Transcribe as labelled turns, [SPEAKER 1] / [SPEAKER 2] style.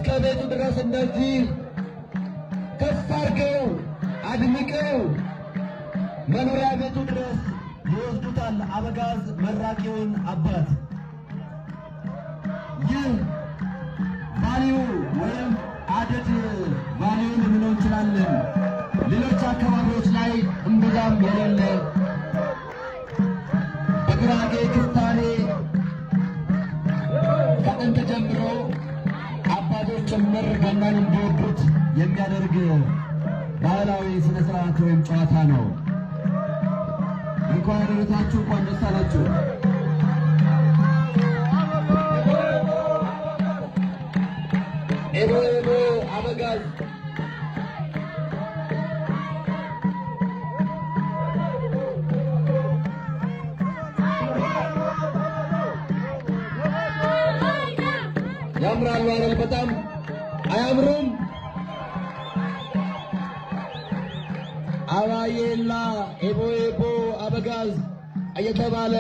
[SPEAKER 1] እስከ ቤቱ ድረስ እንደዚህ ከፍ አድርገው አድምቀው መኖሪያ ቤቱ ድረስ ይወስዱታል። አበጋዝ መራቂውን አባት ይህ value ወይም added value ልንለው እንችላለን። ሌሎች አካባቢዎች ላይ እምብዛም የሌለ በጉራጌ ክስታኔ ከጥንት ጀምሮ አባቶች ጭምር ገናን እንዲወዱት የሚያደርግ ባህላዊ ስነ ስርዓት ወይም ጨዋታ ነው። እንኳን አደረሳችሁ፣ እንኳን ደስ አላችሁ። ኤቦ ኤቦ አበጋዝ። ያምራሉ አይደል? በጣም አያምሩም? አባዬላ ኤቦ ኤቦ አበጋዝ እየተባለ